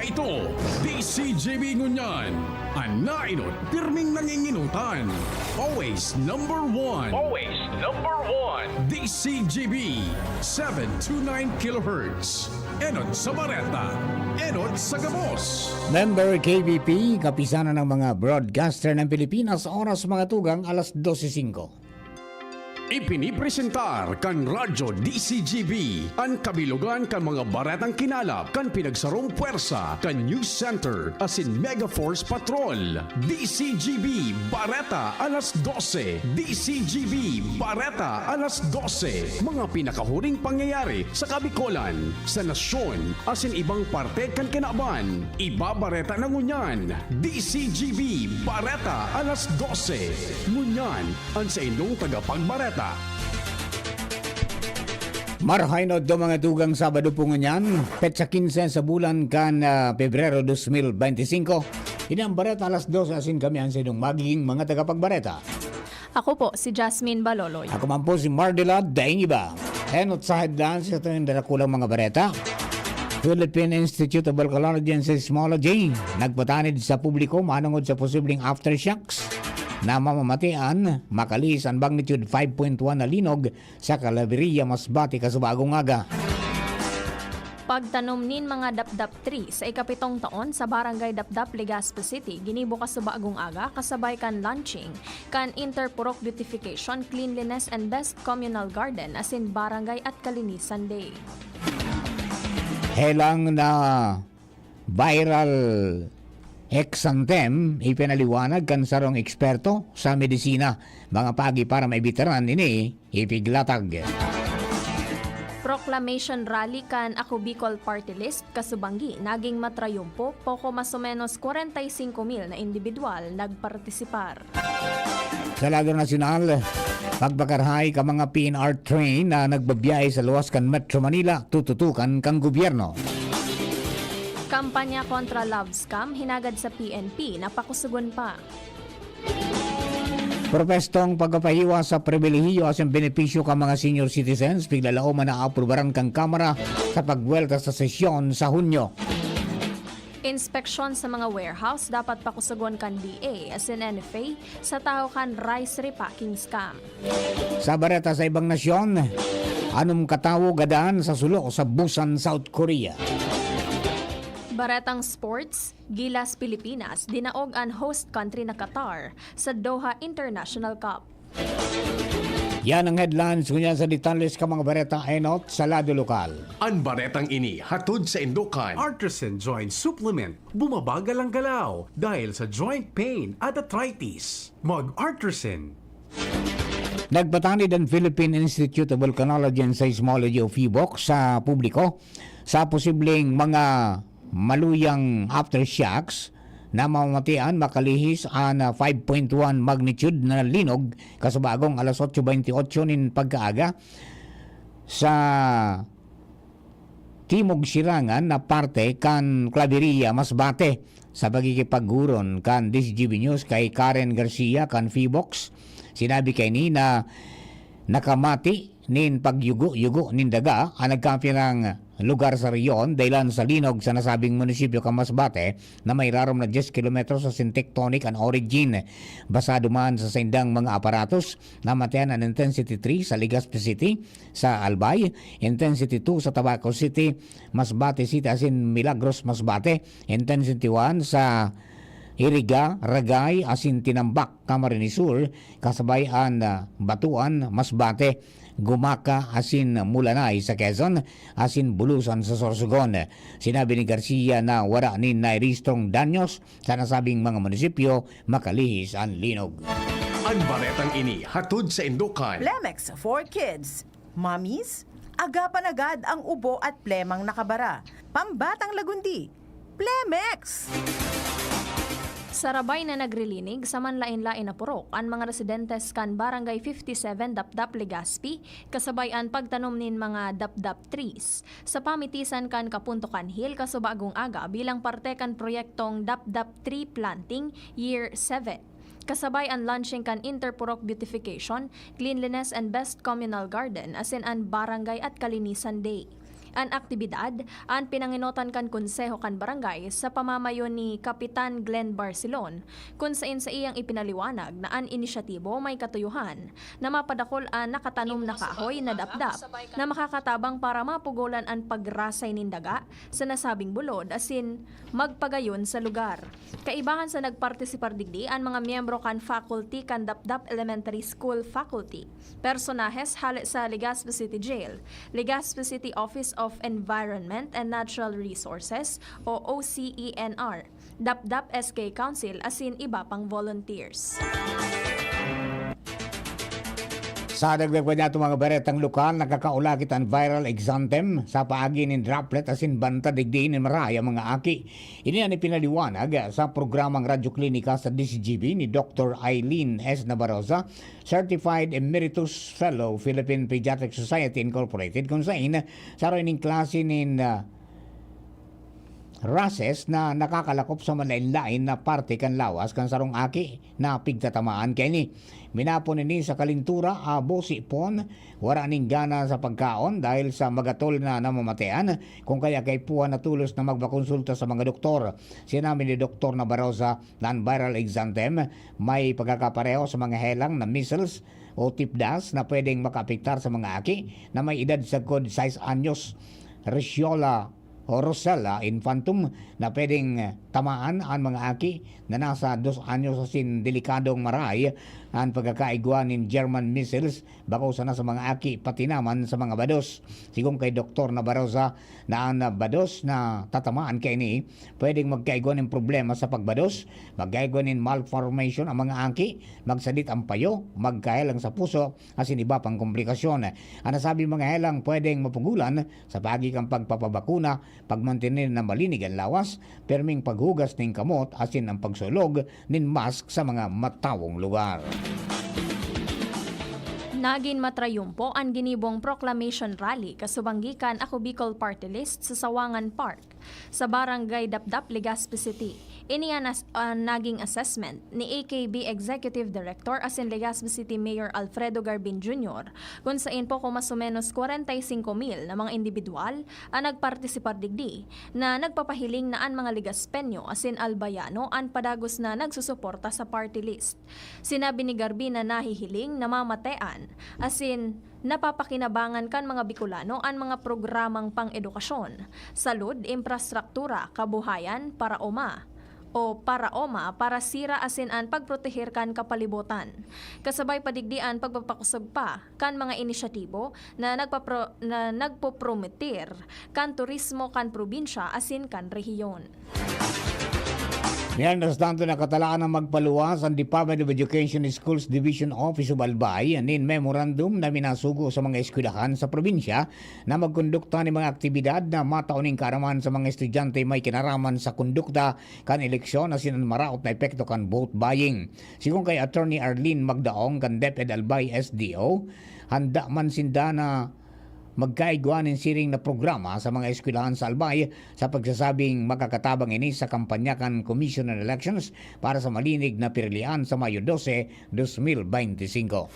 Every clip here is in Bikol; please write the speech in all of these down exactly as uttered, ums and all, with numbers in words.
Ito, D C G B ngunyan. An naenot, pirming nanginginutan. Always number one. Always number one. D C G B, seven two nine kilohertz. Enot sa bareta. Enot sa gabos. Member K B P, Kapisanan ng mga Broadcaster ng Pilipinas, oras mga tugang alas dose singko. Ipinipresentar kan Radyo D C G B an kabilogan kan mga baretang kinalap kan pinagsarong pwersa kan News Center asin Mega Force Patrol. D C G B Bareta alas dose. D C G B Bareta alas dose. Mga pinakahuring pangyayari sa Kabikolan, sa nasyon, asin ibang parte kan kinaban. Ibabareta na ngunyan. D C G B Bareta alas dose. Ngunyan, an saindong tagapagbareta. Marahay na udto, mga tugang, Sabado po ngunyan, petsa kinse sa bulan kan, ah, Pebrero dos mil bente singko. Ini ang Bareta alas dose, asin kami ang saindong magiging mga tagapagbareta. Ako po, si Jasmine Baloloy. Ako man po si Mardela Daingiba. Enot sa headlines sa ating darakulang mga bareta. Philippine Institute of Volcanology and Seismology nagpatanid sa publiko manungod sa posibleng aftershocks na mamamatian makalihis an magnitude five point one na linog sa Claveria, Masbate, kasubagong aga. Pagtanom nin mga dapdap tree sa ikapitong taon sa Barangay Dapdap, Legazpi City, ginibo kasubagong aga kasabay kan launching kan Interpurok Beautification, Cleanliness and Best Communal Garden asin Barangay at Kalinisan Day. Helang na viral exanthem, ipinaliwanag kan sarong eksperto sa medisina, mga paagi para maibitaran ini ipiglatag. Proclamation rally kan Ako Bicol Party List, kasubanggi, naging matrayumpo, poko mas o menos kwarenta y singko mil na indibidwal nagpartisipar. Sa lado nasyonal, pagpakarahay ka mga P N R train na nagbabiyahe sa luwas kan Metro Manila, tututukan kan gobyerno. Kampanya kontra love scam, hinagad sa P N P, napakusugon pa. Propestong pagpapahiwa sa pribilehiyo asin benepisyo kan mga senior citizens, piglalaoman na aaprubaran kan Kamara sa pagbuwelta sa sesyon sa Hunyo. Inspeksyon sa mga warehouse dapat pakusugon kan D A asin N F A sa tahaw kan rice repacking scam. Sa bareta sa ibang nasyon, anom katawo gadan sa sulo sa Busan, South Korea. Baretang sports, Gilas Pilipinas, dinaog an host country na Qatar sa Doha International Cup. Yan ang headlines. Ngunyan sa detalles kan mga bareta, enot sa lado lokal. An baretang ini hatod saindo kan Artisan Joint Supplement. Bumabagal ang galaw dahil sa joint pain at arthritis. Mag-Artisan. Nagpatanid an Philippine Institute of Volcanology and Seismology o PHIVOLCS sa publiko sa posibleng mga maluyang aftershocks na mamamatian makalihis an, ah, five point one magnitude na linog kasubagong alas otso bente otso nin pagkaaga sa timog sirangan na parte kan Claveria, Masbate. Sa pakikipaghuron kan D C G B News kay Karen Garcia kan PHIVOLCS, sinabi kaini na nakamati nin pagyugo-yugo nin daga an nagkapirang lugar sa rehiyon, dahilan sa linog sa nasabing munisipyo kan Masbate na may rarom na diyes kilometros asin tectonic an origin. Basado man sa saindang mga aparatos, namatian an Intensity three sa Legazpi City, sa Albay, Intensity two sa Tabaco City, Masbate City asin Milagros, Masbate, Intensity one sa Iriga, Ragay asin Tinambac, Camarines Sur, kasabay an, ah, Batuan, Masbate, Gumaca asin Mulanay sa Quezon, asin Bulusan sa Sorsogon. Sinabi ni Garcia na wara nin nairehistrong danyos sa nasabing mga munisipyo makalihis an linog. An baretang ini hatod saindo kan Plemex for Kids. Mommies, agapan agad ang ubo at plemang nakabara. Pambatang lagundi, Plemex! Sarabay na nagrilinig sa manlaen-laen na purok an mga residentes kan Barangay fifty-seven Dapdap, Legazpi, kasabay an pagtanom nin mga dapdap trees sa pamitisan kan Kapuntokan Hill kasubagong aga bilang parte kan proyektong Dapdap Tree Planting Year seven. Kasabay an launching kan Interpurok Beautification, Cleanliness and Best Communal Garden asin an Barangay at Kalinisan Day. An aktibidad, an pinangenotan kan Konseho kan Barangay sa pamamayo ni Kapitan Glenn Barcelon, kun saen saiyang ipinaliwanag na an inisyatibo may katuyohan na mapadakol an nakatanom na kahoy na dapdap na makakatabang para mapugolan an pagrasay nin daga sa nasabing bulod asin magpagayon sa lugar. Kaibahan sa nagpartisipar digdi an mga miyembro kan faculty kan Dapdap Elementary School Faculty, personahes hale sa Legazpi City Jail, Legazpi City Office of Environment and Natural Resources o O C E N R, Dapdap S K Council asin iba pang volunteers. Sa dagdag pa niya, itong mga baretang lokal, nakakaulakit an viral exanthem sa paagi nin droplet asin banta digdi nin marahay ang mga aki. Ini an ipinaliwanag sa programang Radyo Klinika sa D C G B ni Doktor Eileen S. Nabarosa, Certified Emeritus Fellow, Philippine Pediatric Society Incorporated, kun saen saro ining klase nin, ah, rashes na nakakalakop sa malain-lain na parte kan lawas kan sarong aki na pigtatamaan kaini. Minapon ini sa kalintura, abo, sipon, wara nin gana sa pagkaon dahil sa magatol na namamatean, kung kaya kaipuhan na tolos na magpakonsulta sa mga doktor. Sinabi ni Doktor Nabarosa na an viral exanthem may pagkakapareho sa mga helang na measles o tipdas na pwedeng makaapektar sa mga aki na may edad sagkod sais anyos, Riciola o Rosella infantum, na pwedeng tamaan an mga aki na nasa dos anyos asin delikadong marahay an pagkakaigwa nin German measles, bako sana sa mga aki, pati naman sa mga bados. Sigon kay Doktor Nabarosa na an bados na tatamaan kaini pwedeng magkaigwa nin problema sa pagbados, magkaigwa nin malformation ang mga aki, magsadit ang payo, magkahelang sa puso, asin iba pang komplikasyon. An nasabing mga helang pwedeng mapugolan sa paagi kan pagpapabakuna, pagmantener na malinig an lawas, perming paghugas nin kamot asin an pagsulog nin mask sa mga matawong lugar. Nagin matrayumpo an ginibong proclamation rally kasubang gikan Ako Bicol Party List sa Sawangan Park, sa Barangay Dapdap, Legazpi City. Ini an as-, an naging assessment ni A K B Executive Director asin Legazpi City Mayor Alfredo Garbin Junior, kun saen poko mas o menos kwarenta y singko mil na mga indibidwal an nagpartisipar digdi, na nagpapahiling na an mga Legazpeño asin Albayano an padagos na nagsusuporta sa party list. Sinabi ni Garbin na nahihiling, namamatean, asin napapakinabangan kan mga Bicolano an mga programang pang-edukasyon, salud, imprastruktura, kabuhayan, paraoma, o paraoma, parasira asin an pagproteher kan kapalibotan. Kasabay pa digdi an pagpapakosog pa kan mga inisyatibo na nagpapro-, na nagpoprometer kan turismo kan probinsya asin kan rehiyon. Mientras tanto, nakatalaan na magpaluwas an Department of Education Schools Division Office of Albay nin memorandum na minasugo sa mga eskwelahan sa probinsya na magkondukta nin mga aktibidad na matao nin kaaraman sa mga estudyante may kinaraman sa kondukta kan eleksyon asin an maraot na epekto kan vote buying. Sigon kay Attorney Arlene Magdaong kan DepEd Albay S D O, handa man sinda na magkaigwa nin siring na programa sa mga eskwelahan sa Albay sa pagsasabing makakatabang ini sa kampanya kan Commission on Elections para sa malinig na pirilian sa Mayo dose, dos mil bente singko.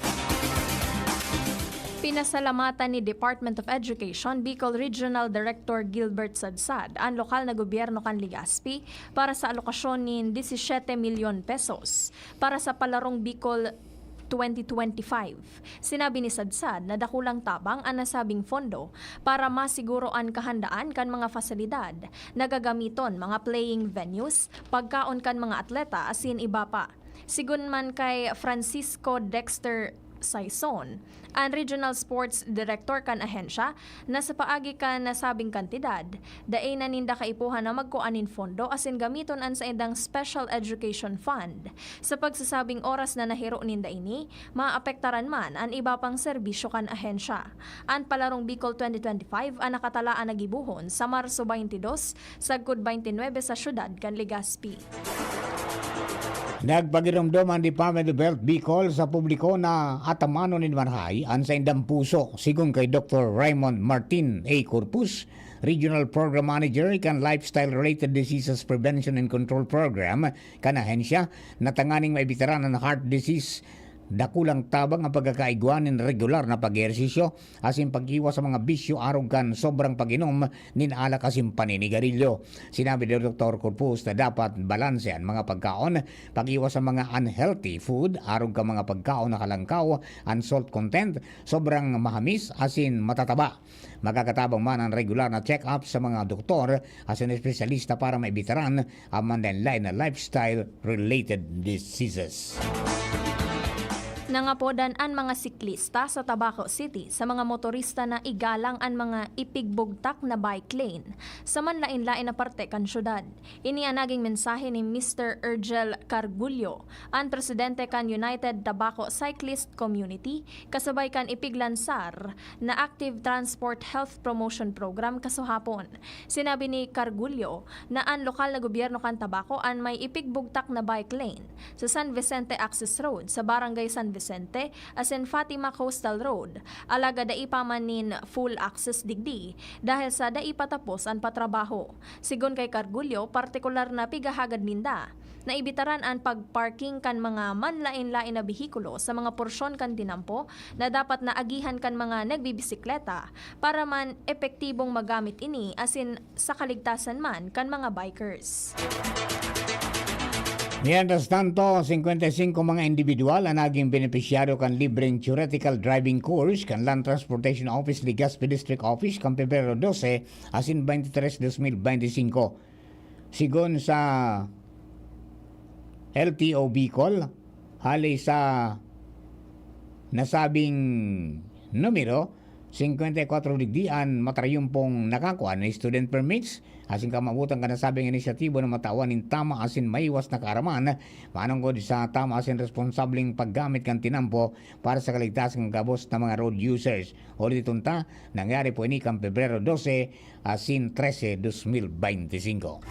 Pinasalamatan ni Department of Education Bicol Regional Director Gilbert Sadsad an lokal na gobyerno kan Legazpi para sa alokasyon nin disisete milyon pesos para sa Palarong Bicol twenty twenty-five. Sinabi ni Sadsad na dakulang tabang an nasabing pondo para masiguro an kahandaan kan mga pasilidad na gagamiton, mga playing venues, pagkaon kan mga atleta asin iba pa. Sigon man kay Francisco Dexter Saison, an Regional Sports Director kan ahensya, na sa paagi kan nasabing kantidad, dai na ninda kaipuhan na magkua nin pondo asin gamiton an saindang Special Education Fund. Sa pagsasabing oras na nahiro ninda ini, maapektaran man an iba pang serbisyo kan ahensya. An Palarong Bicol twenty twenty-five an nakatalaan na gibohon sa Marso twenty-two, sagkod twenty-nine sa siyudad kan Legazpi. Nagpagiromdom ang Department of Health Bicol sa publiko na atamanon nin marahay an saindang puso, sigon kay Doktor Raymond Martin A. Corpus, Regional Program Manager kan Lifestyle-Related Diseases Prevention and Control Program kan ahensya, na tanganing maibitaran an heart disease dakulang tabang ang pagkakaigwa nin regular na pag-ehersisyo asin pag-iwas sa mga bisyo arog kan sobrang pag-inom nin alak asin paninigarilyo. Sinabi ni Doktor Corpus na dapat balanse an mga pagkaon, pag-iwas sa mga unhealthy food, arog kan mga pagkaon na kalangkaw an salt content, sobrang mahamis asin matataba. Makakatabang man ang regular na check-up sa mga doktor asin espesyalista para maibitaran ang manlaen-laen na lifestyle-related diseases. Nangapodan an mga siklista sa Tabaco City sa mga motorista na igalang an mga ipigbugtak na bike lane sa manlaen-laen na parte kan syudad. Ini an naging mensahe ni Mister Urgel Cargullo, an presidente kan United Tabaco Cyclist Community, kasabay kan ipiglansar na Active Transport Health Promotion Program kasuhapon. Sinabi ni Cargullo na an lokal na gobyerno kan Tabaco an may ipigbugtak na bike lane sa San Vicente Access Road, sa Barangay San Vicente, asin Fatima Coastal Road, alagad dai pa man nin full access digdi dahil sa dai pa tapos an patrabaho. Sigon kay Cargullo, partikular na pigahagad ninda na ibitaran an pag-parking kan mga manlaen-laen na behikulo sa mga porsyon kan tinampo na dapat na agihan kan mga nagbibisikleta para man epektibong magamit ini asin sa kaligtasan man kan mga bikers. Mientras tanto, singkwenta y singko mga individual ang naging benepisyaryo kan libreng theoretical driving course kan Land Transportation Office, Legazpi District Office, kan Pebrero dose asin baynte tres, dos mil baynte singko. Sigon sa L T O Bicol, hali sa nasabing numero, singkwenta y kwatro digdi an matarayumpong nakakua na student permits, asin kamawotan kan nasabing inisyatibo na matawan nin tama asin maiwas na kaaraman manongod sa tama asin responsableng paggamit kan tinampo para sa kaligtasan kan gabos na mga road users. Uliton ta, nangyari po ini kan Pebrero dose asin trese, dos mil baynte singko.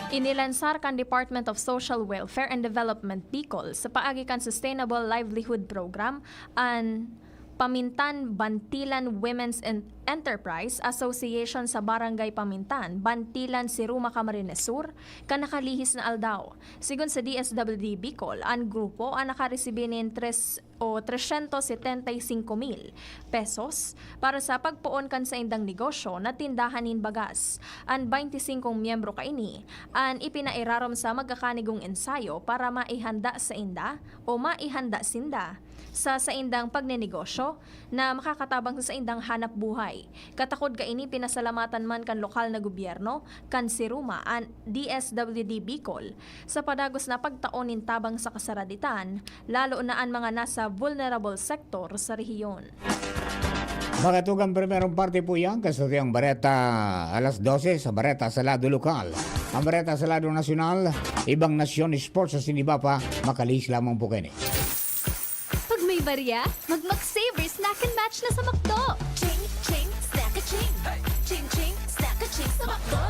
Inilansar kan Department of Social Welfare and Development Bicol sa paagi kan Sustainable Livelihood Program an Pamintan Bantilan Women's En-, Enterprise Association sa Barangay Pamintan, Bantilan, Siruma, Camarines Sur, kan nakalihis na aldaw. Sigon sa D S W D Bicol, an grupo an nakaresibi nin tres o tresyentos setenta y singko mil pesos para sa pagpoon kan saindang negosyo na tindahan nin bagas. An baynte singkong miyembro kaini an ipinairarom sa magkakanigong ensayo para maihanda sainda o maihanda sinda sa saindang pagnenegosyo na makakatabang sa saindang hanap buhay. Katakod kaini, pinasalamatan man kan lokal na gobyerno, kan Siruma, an D S W D Bicol, sa padagos na pagtao nin tabang sa kasaraditan, lalo na an mga nasa vulnerable sektor sa rehiyon. Makatugang primerong parte po yan, kasutuyang bareta alas dose sa bareta sa lado lokal. Ang bareta sa lado nasyonal, ibang nasyon, sports sa siniba pa, makalihis lamang po kayo. Pag may barya, mag-Magsavers Snack and Match na sa McDo! Ching, ching, snack a ching! Ching, ching, snack a ching sa McDo!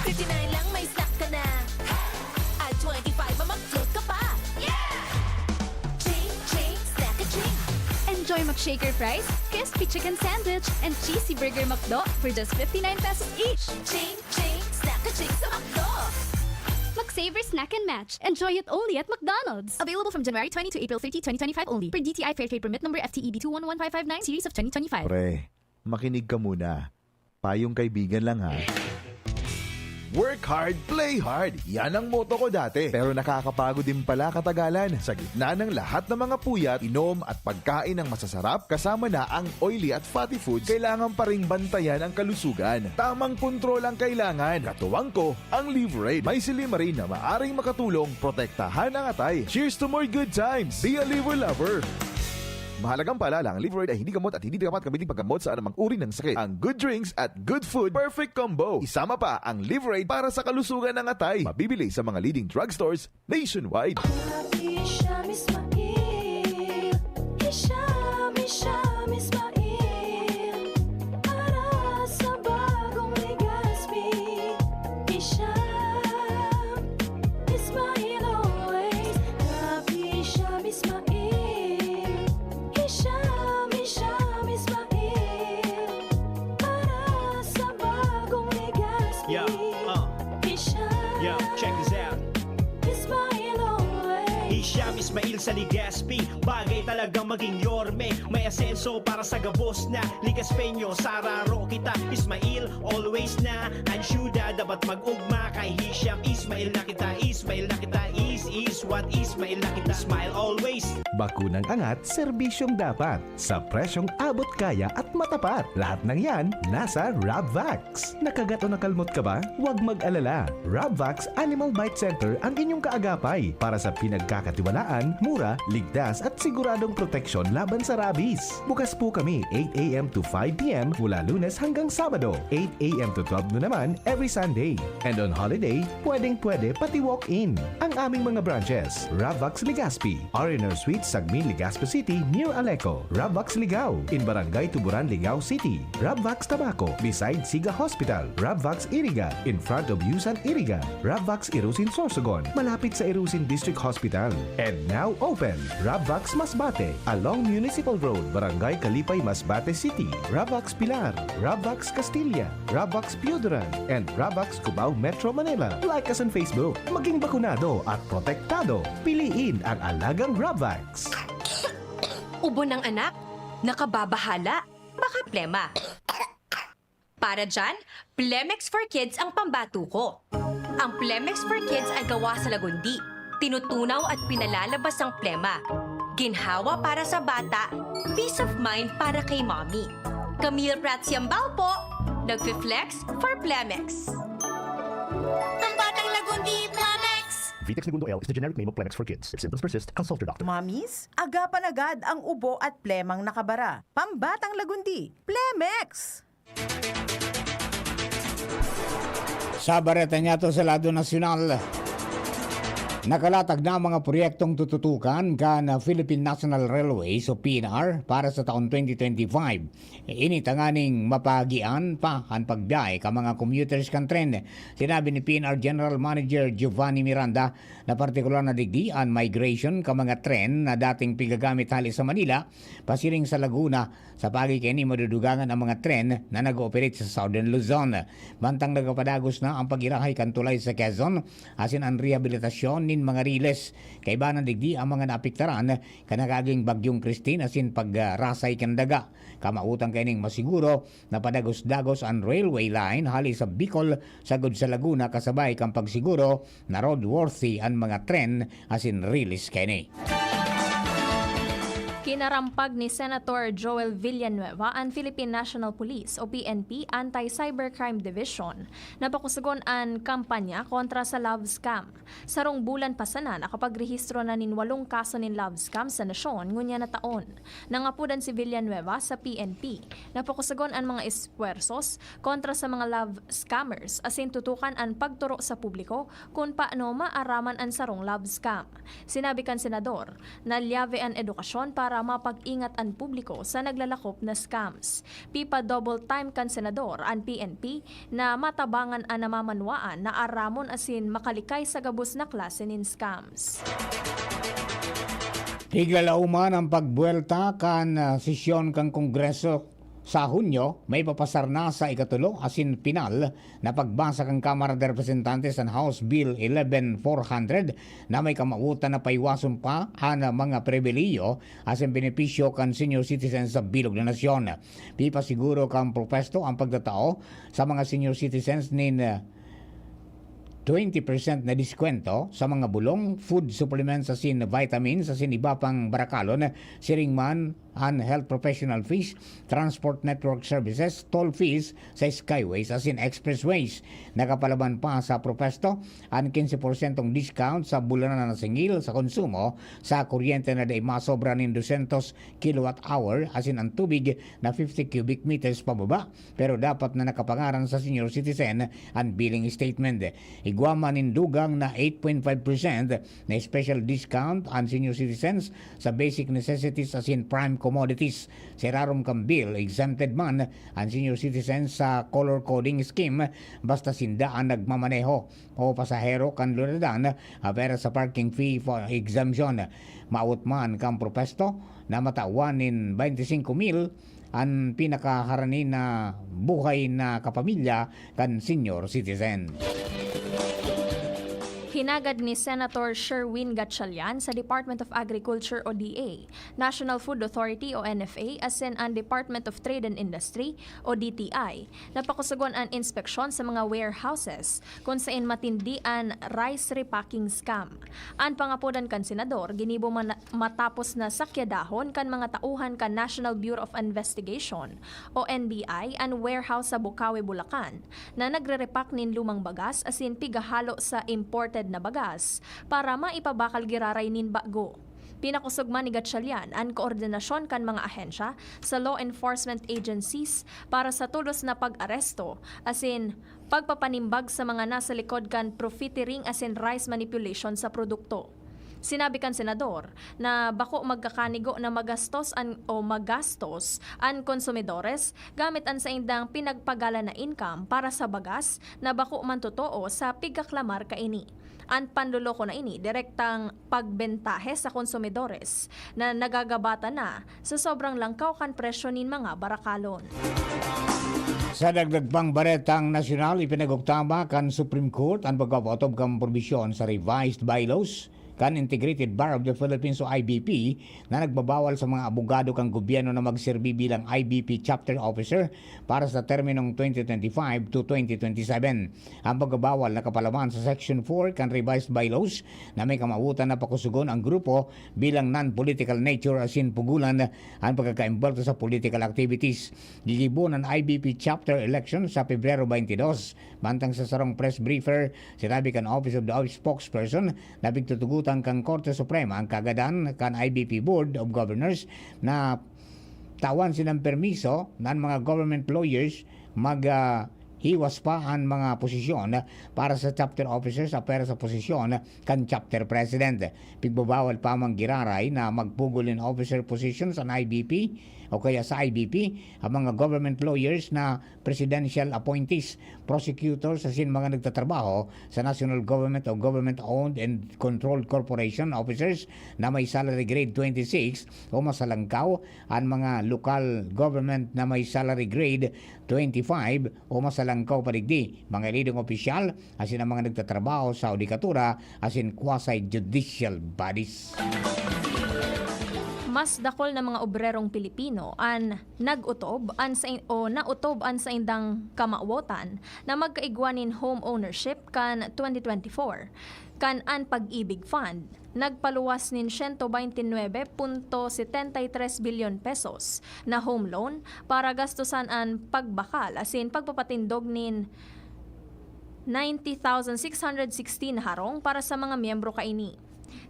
Fifty-nine lang, may snack ka na! At twenty-five, mamag-float ka pa! Yeah! Ching, ching, snack a ching! Enjoy McShaker fries, crispy chicken sandwich, and cheesy burger McDo for just fifty-nine pesos each! Ching, ching, snack a ching sa McDo! Magsavers Snack and Match. Enjoy it only at McDonald's. Available from January twenty to April thirty, twenty twenty-five only. Per D T I Fair Trade Permit number F T E B two one one five five nine series of twenty twenty-five. Pre, makinig ka muna. Payong kaibigan lang, ha. Work hard, play hard. Yan ang motto ko dati. Pero nakakapagod din pala katagalan. Sa gitna ng lahat ng mga puyat, inom at pagkain ng masasarap, kasama na ang oily at fatty foods, kailangan pa ring bantayan ang kalusugan. Tamang kontrol ang kailangan. Katuwang ko, ang Livraid. May silymarin na maaring makatulong protektahan ang atay. Cheers to more good times! Be a Liver Lover! Mahalagang paalala, ang Livraid ay hindi gamot at hindi dapat gamitin paggamot sa anumang uri ng sakit. Ang good drinks at good food, perfect combo. Isama pa ang Livraid para sa kalusugan ng atay. Mabibili sa mga leading drugstores nationwide. Happy Sham Ismail. Hisham, Hisham Ismail. Para sa bagong Legazpi. Hisham Ismail always. Happy Sham Ismail. Hisham, Hisham Ismail. Para sa bagong Legazpi. Yeah, uh. Hisham. Yo, check this out. Ismail always. Hisham Sa Legazpi, bagay talaga maging yorme. May asenso para sa gabos na Legazpeño. Sararo kita, Ismail, always na. Ang syuda dapat mag-ugma. Kay Hisham, Ismail na kita, Ismail na kita. Is, is what Ismail na kita. Smile always. Bakunang angat, serbisyong dapat. Sa presyong abot kaya at matapat. Lahat ng yan, nasa Rabvax. Nakagat o nakalmot ka ba? Huwag mag-alala. Rabvax Animal Bite Center ang inyong kaagapay para sa pinagkakatiwalaan, mura, ligtas at siguradong proteksyon laban sa rabies. Bukas po kami eight a.m. to five p.m. mula Lunes hanggang Sabado, eight a.m. to twelve noon naman every Sunday. And on holiday, pwedeng-pwede pati walk-in. Ang aming mga branches, Rabvax Legazpi, R and R Suite, Sagmin, Legazpi City, near Aleco, Rabvax Ligao, in Barangay Tuburan, Ligao City, Rabvax Tabaco, beside Siga Hospital, Rabvax Iriga, in front of Yusan Iriga, Rabvax Irusin Sorsogon, malapit sa Irusin District Hospital. And now open, Rabvax Masbate, along Municipal Road, Barangay Kalipay, Masbate City, Rabvax Pilar, Rabvax Castilla, Rabvax Pioduran, and Rabvax Cubao, Metro Manila. Like us on Facebook. Maging bakunado at protektado. Piliin ang alagang Rabvax. Ubo ng anak? Nakababahala? Baka plema? Para dyan, Plemex for Kids ang pambato ko. Ang Plemex for Kids ay gawa sa lagundi. Tinutunaw at pinalalabas ang plema. Ginhawa para sa bata, peace of mind para kay mommy. Camille Prats Yambao po, nagfi-flex for Plemex. Ang batang lagundi, Plemex! Vitex Negundo L is the generic name of Plemex for kids. If symptoms persist, consult your doctor. Mommies, agapan agad ang ubo at plemang nakabara. Pambatang lagundi, Plemex! Sa bareta niyato sa lado nasyonal, nakalatag na ang mga proyektong tututukan kan Philippine National Railways o P N R para sa taon twenty twenty-five. Ini tanganing mapahagian pa an pagbiyahe kan mga commuters kan tren. Sinabi ni P N R General Manager Giovanni Miranda na partikular na digdi an migration kan mga tren na dating pigagamit hali sa Manila pasiring sa Laguna. Sa paagi kaini, madudugangan ang mga tren na nag-ooperate sa Southern Luzon. Mantang nagapadagos na ang pag-irahay kan tulay sa Quezon asin an rehabilitasyon nin mga riles. Kaiba na digdi ang mga naapektaran kan nakaaging Bagyong Christine asin pagrasay kan daga. Kamawotan kaining masiguro na padagos-dagos an railway line hali sa Bicol sagod sa Laguna kasabay kan pagsiguro na roadworthy an mga tren asin riles kaini. Kinarampag ni Senator Joel Villanueva an Philippine National Police o P N P Anti-Cybercrime Division na pakusugon an kampanya kontra sa love scam. Sarong bulan pa sana nakapagrehistro na nin walong kaso nin love scam sa nasyon ngunyan na taon. Nangapodan si Villanueva sa P N P na pakusugon an mga espuwersos kontra sa mga love scammers asin tutukan an pagturo sa publiko kun paano maaraman an sarong love scam. Sinabi kan senador na lyave an edukasyon para mapag-ingat an publiko sa naglalakop na scams. Pipa-double time kan senador an P N P na matabangan an namamanwaan na aramon asin makalikay sa gabos na klase nin scams. Tiglalauman ang pagbuwelta kan ah, sesyon kan Kongreso sa Hunyo, maipapasar na sa ikatulo asin pinal na pagbasa kan Kamara de Representantes an House Bill eleven four hundred na may kamawotan na paiwason pa an mga pribilihiyo asin benepisyo kan senior citizens sa bilog na nasyon. Pipasiguro kan propuesto ang pagtatao sa mga senior citizens nin ah, twenty percent na diskwento sa mga bulong, food supplements asin vitamins asin iba pang barakalon, siring man an health professional fees, transport network services, toll fees sa skyways asin expressways. Nakapalaban pa sa propuesto an quince porsyentong discount sa bulanan na singil sa konsumo sa kuryente na dai masobra nin dosyentos kilowatt hour asin an tubig na fifty cubic meters pababa. Pero dapat na nakapangaran sa senior citizen an billing statement. Igwa man nin dugang na eight point five percent na special discount an senior citizens sa basic necessities asin prime commodities. Sa irarom kan bill, exempted man an senior citizens sa color coding scheme basta sinda an nagmamaneho o pasahero kan luradan, ah, pera sa parking fee for exemption. Maawot man kan propuesto na matawan nin twenty-five mil an pinakaharani na buhay na kapamilya kan senior citizen. Hinagad ni Senator Sherwin Gatchalian sa Department of Agriculture o D A, National Food Authority o N F A, asin an Department of Trade and Industry o D T I na pakusugon an inspeksyon sa mga warehouses kun sain matindi an rice repacking scam. An pangapodan kan senador ginibo man matapos na sakyadahon kan mga tauhan kan National Bureau of Investigation o N B I an warehouse sa Bukawi, Bulacan, na nagre-repack nin lumang bagas asin pigahalo sa imported na bagas para maipabakal giraray nin bago. Pinakosog man ni Gatchalian an koordinasyon kan mga ahensya sa law enforcement agencies para sa tolos na pag-aresto asin pagpapanimbag sa mga nasa likod kan profiteering asin rice manipulation sa produkto. Sinabi kan senador na bako magkakanigo na magastos an, o magastos an konsumidores gamit an saindang pinagpagalan na income para sa bagas na bako man totoo sa pigkaklamar kaini. An panloloko na ini direktang pagbentahe sa konsumidores na nagagabatan na sa sobrang langkaw kan presyo nin mga barakalon. Sa dagdag pang baretang nasyonal, ipinag-oktaba kan Supreme Court an pagpapatob kan probisyon sa revised bylaws kan Integrated Bar of the Philippines o I B P na nagbabawal sa mga abogado kan gobyerno na magserbi bilang I B P chapter officer para sa terminong twenty twenty-five to twenty twenty-seven. Ang pagbabawal nakapalaman sa Section four kan revised bylaws na may kamawotan na pakusugon ang grupo bilang non-political nature asin pugulan an pagkakaimbwelto sa political activities. Gigibo an I B P chapter election sa Pebrero twenty-two. Mantang sa sarong press briefer, sinabi kan Office of the spokesperson na pigtutugotan kan Korte Suprema an kaagadan kan I B P Board of Governors na tawan sinang permiso na an mga government lawyers mag, ah, hiwas pa an mga posisyon para sa chapter officers apwera sa posisyon kan chapter president. Pigbabawal pa man giraray na magpugol nin officer positions an I B P o kaya sa I B P ang mga government lawyers na presidential appointees, prosecutors asin mga nagtatrabaho sa national government o government-owned and controlled corporation officers na may salary grade twenty-six o mas halangkaw, an mga lokal government na may salary grade twenty-five o mas halangkaw pa digdi, mga elidong opisyal, asin ang mga nagtatrabaho sa hudikatura asin quasi-judicial bodies. Mas dakul na mga obrerong Pilipino an nag-otob an sa o naotob an saindang kamawotan na magkaigwa nin home ownership kan twenty twenty-four, kan an Pag-ibig Fund nagpaluwas nin siyento baynte nuebe punto setenta y tres bilyon pesos na home loan para gastusan an pagbakal asin pagpapatindog nin ninety thousand six hundred sixteen na harong para sa mga miyembro kaini.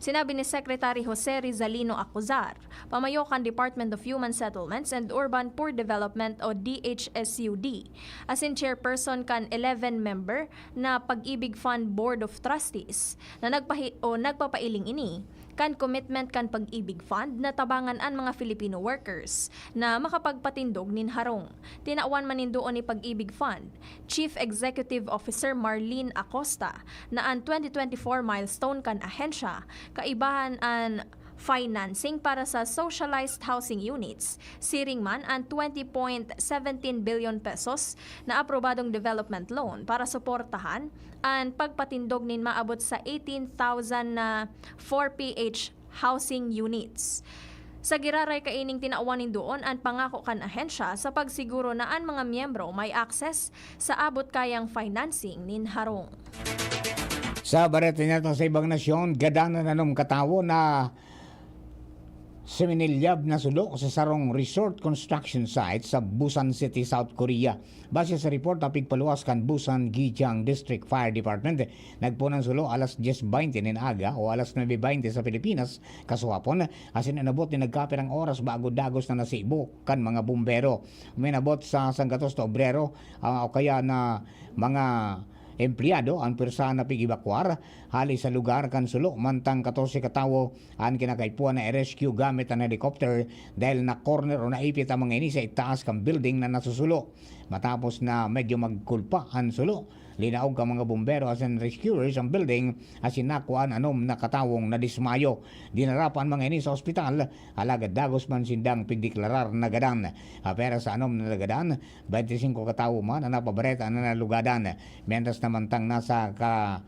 Sinabi ni Secretary Jose Rizalino Acuzar, pamayo kan Department of Human Settlements and Urban Poor Development o D H S U D, asin chairperson kan eleven-member na Pag-ibig Fund Board of Trustees, na nagpahi-, o nagpapailing ini kan commitment kan Pag-ibig Fund na tabangan an mga Filipino workers na makapagpatindog nin harong. Tinawan man nin duon ni Pag-ibig Fund Chief Executive Officer Marlene Acosta na an twenty twenty-four milestone kan ahensya kaibahan an financing para sa socialized housing units, siring man an twenty point seventeen billion pesos na aprobadong development loan para suportahan an pagpatindog nin maabot sa eighteen thousand na four P H housing units. Sa giraray kaining tinawan nin duon an pangako kan ahensya sa pagsiguro na an mga miyembro may access sa abot kayang financing nin harong. Sa bareta niya sa ibang nasyon, gadan na nanom katawo na seminilyab na sulo sa sarong resort construction site sa Busan City, South Korea. Base sa report na pigpaluwas kan Busan Gichang District Fire Department, nagpunan sulo alas dyes baynte nin aga o alas nuebe baynte sa Pilipinas kasuhapon, asin inabot nin nagkapirang oras bago dagos na nasibo kan mga bumbero. Minabot sa sanggatos na obrero, ah, o kaya na mga empleyado ang pwersa na pig-ebakwar hali sa lugar kan sulo, mantang katorse ka tawo an kinakaipuhan na i-rescue gamit an helicopter dahil na-corner o naipit ang mga ini sa itaas kan building na nasusulo. Matapos na medyo magkulpa an sulo, linaog kan mga bumbero asin rescuers ang building asin nakua an anom na katawong nadismayo. Dinara pa an mga ini sa ospital, alagad dagos man sindang pigdeklarar na gadan. Apwera sa anom na nagadan, baynte singko katawo man an napabareta na nalugadan, mientras na mantang nasa ka-,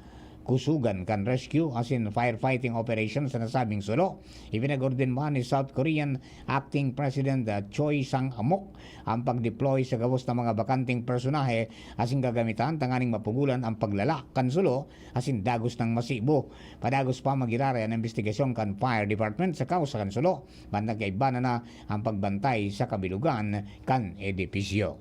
kusugan kan rescue asin firefighting operation sa nasabing sulo. Ipinag-orden man ni South Korean Acting President, ah, Choi Sang-amok ang pag-deploy sa gabos na mga bakanteng personahe asin gagamitan tanganing mapugulan ang paglala kan sulo asin dagos nang masibo. Padagos pa, magiraray an imbestigasyon kan fire department sa kawsa kan sulo, bantang kaiba na na ang pagbantay sa kabilugan kan edipisyo.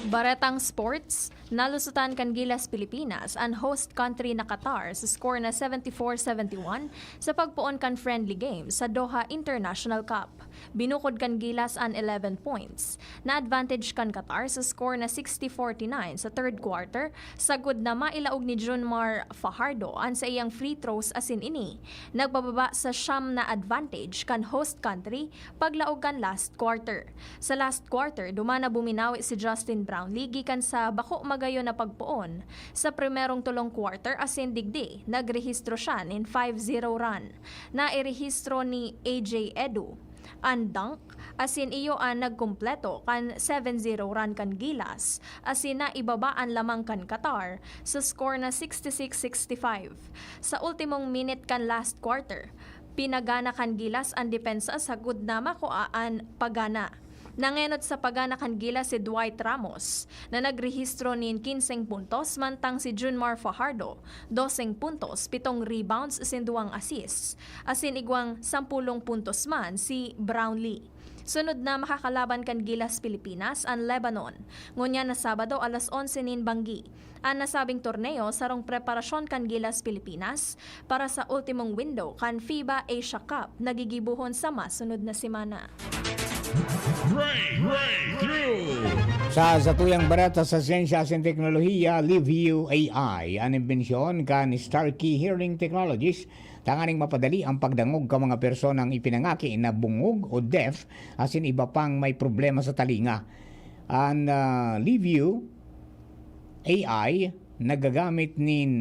Baretang sports, nalusutan kan Gilas Pilipinas an host country na Qatar sa score na seventy-four seventy-one sa pagpoon kan friendly game sa Doha International Cup. Binukod kan Gilas an eleven points. Na-advantage kan Qatar sa score na sixty forty-nine sa third quarter, sagod na mailaog ni Junmar Fajardo an saiyang free throws asin ini nagpababa sa siyam na advantage kan host country paglaog kan last quarter. Sa last quarter, duman na buminawi si Justin Brownlee gikan sa bako magayon na pagpoon sa primerong tolong quarter asin digdi nagrehistro siya nin five zero run. Nairehistro ni A J Edu an dunk, asin iyo an nagkumpleto kan seven zero run kan Gilas, asin naibaba an lamang kan Qatar sa score na sixty-six sixty-five. Sa ultimong minute kan last quarter, pinagana kan Gilas an depensa sagud na makua an pagana. Nangenot sa pagana kan Gilas si Dwight Ramos, na nagrehistro nin kinseng puntos, mantang si Junmar Fajardo, doseng puntos, pitong rebounds asin duwang assists, asin igwang sampulong puntos man si Brownlee. Sunod na makakalaban kan Gilas Pilipinas an Lebanon, ngunyan na Sabado alas onse nin banggi. An nasabing torneo sarong preparasyon kan Gilas Pilipinas para sa ultimong window kan FIBA Asia Cup na gigibohon sa masunod na semana. Break, breakthrough. Sa satuyang bareta sa siyensya asin teknolohiya, Liview A I an imbensyon kan Starkey Hearing Technologies tanganing mapadali ang pagdangog kan mga personang ipinangaki na bungog o deaf asin iba pang may problema sa talinga. An ah, Liview A I nagagamit nin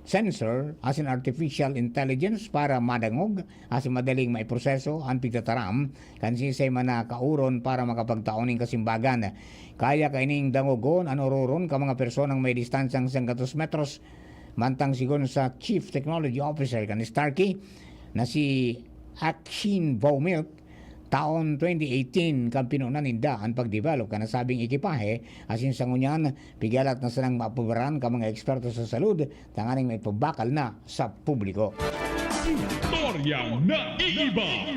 sensor asin artificial intelligence para madangog asin madaling maiproseso an pigtataram kan siisay man na kauron para makapagtao nin kasimbagan. Kaya kaining dangogon an ororon kan mga personang may distansyang sanggatos metros. Mantang sigon sa Chief Technology Officer kan Starkey na si Akshin Voumilk, taon twenty eighteen kan pinunan ninda an pag-develop kan nasabing ekipahe, asin sa ngunyan, pigalat na sanang maaprobaran kan mga eksperto sa salud tanganing maipabakal na sa publiko. Istoryang naiiba.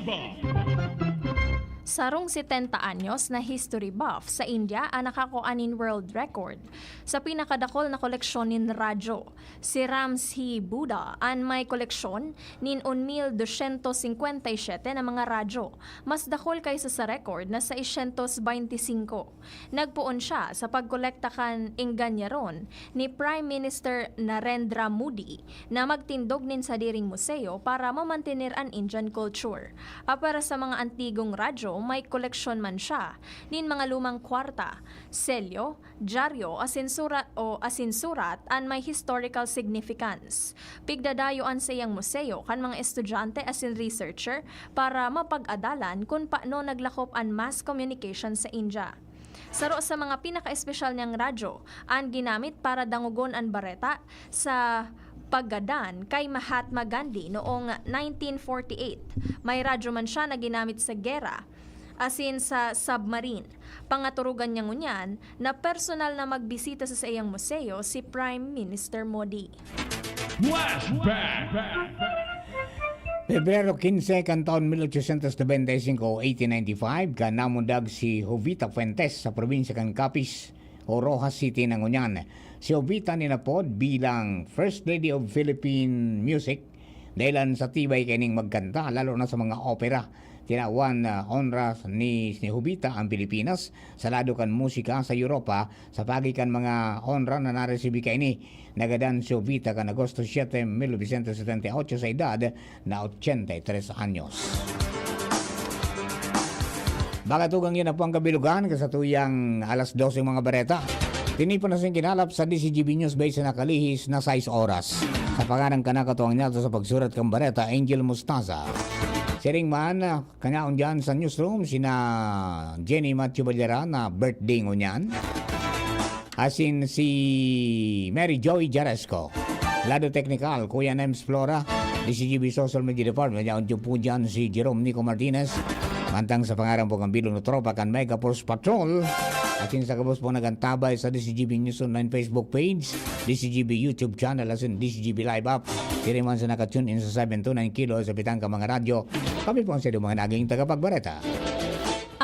Sarong setenta anyos na history buff sa India an nakakua nin world record sa pinakadakol na koleksyon nin radyo. Si Ramsey Buddha an may koleksyon nin un mil dosyentos singkwenta y siyete na mga radyo, mas dakol kaysa sa record na seisyentos baynti singko. Nagpoon siya sa pagkolekta kan engganyaron ni Prime Minister Narendra Modi na magtindog nin sadiring museo para mamantener an Indian culture. Apwera sa mga antigong radyo, may koleksyon man siya nin mga lumang kwarta, selyo, dyaryo, asin surat o asin surat an may historical significance. Pigdadayo an saiyang museo kan mga estudyante asin researcher para mapag-adalan kun paano naglakop an mass communication sa India. Saro sa mga pinaka-espesyal niyang radyo an ginamit para dangogon an bareta sa paggadan kay Mahatma Gandhi noong nineteen forty-eight. May radyo man siya na ginamit sa gera, asin sa submarine. Pangaturugan niya ngunyan na personal na magbisita sa saiyang museo si Prime Minister Modi. Flashback. Pebrero quince kan taon mil ochocientos noventa y cinco o eighteen ninety-five, kan namundag si Jovita Fuentes sa probinsya kan Capiz o Roxas City na ngunyan. Si Jovita ninapod bilang First Lady of Philippine Music dahilan sa tibay kaining magkanta, lalo na sa mga opera. Tinawan na onra ni, ni Jovita ang Pilipinas sa lado kan musika sa Europa sa pagi kan mga onra na naresibi kaini. Nagadan si Jovita kan Agosto siete, mil novecientos setenta y ocho sa edad na ochenta y tres anyos. Mga tugang, yan na po ang kabilugan, kasatuyang alas dose mga bareta. Tinipon na sing kinalap sa D C G B News Base na kalihis na sais oras. Sa pangaran ka nakatuwang niya sa pagsurat kang bareta, Angel Mustaza. Siring man, kanaon dyan sa newsroom, sina Jenny Matthew Valera na birthday ngunyan. asin si Mary Joy Jaresco. Lado teknikal, Kuya Nems Flora, D C G B Social Media Department, yaon dyan po dyan si Jerome Nico Martinez. Mantang sa pangaran po kan bilog na tropa kan Mega Force Patrol, asin sa gabos po nagantabay sa D C G B News Online Facebook page, D C G B YouTube channel, asin D C G B Live app. Diri man sa naka-tune in sa seven two nine kilo sa bitang ka mga radyo, kami po ang sa mga naging tagapagbareta.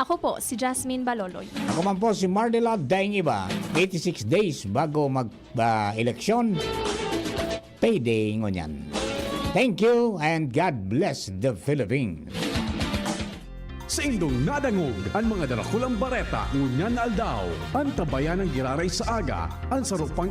Ako po, si Jasmine Baloloy. Ako man po si Mardela Daingiba, eighty-six days bago mag-eleksyon. Payday ngunyan. Thank you and God bless the Philippines. Sa indong nadangog an mga darakulang bareta ngunyan na aldaw, an tabayan ng giraray sa aga, an sarupang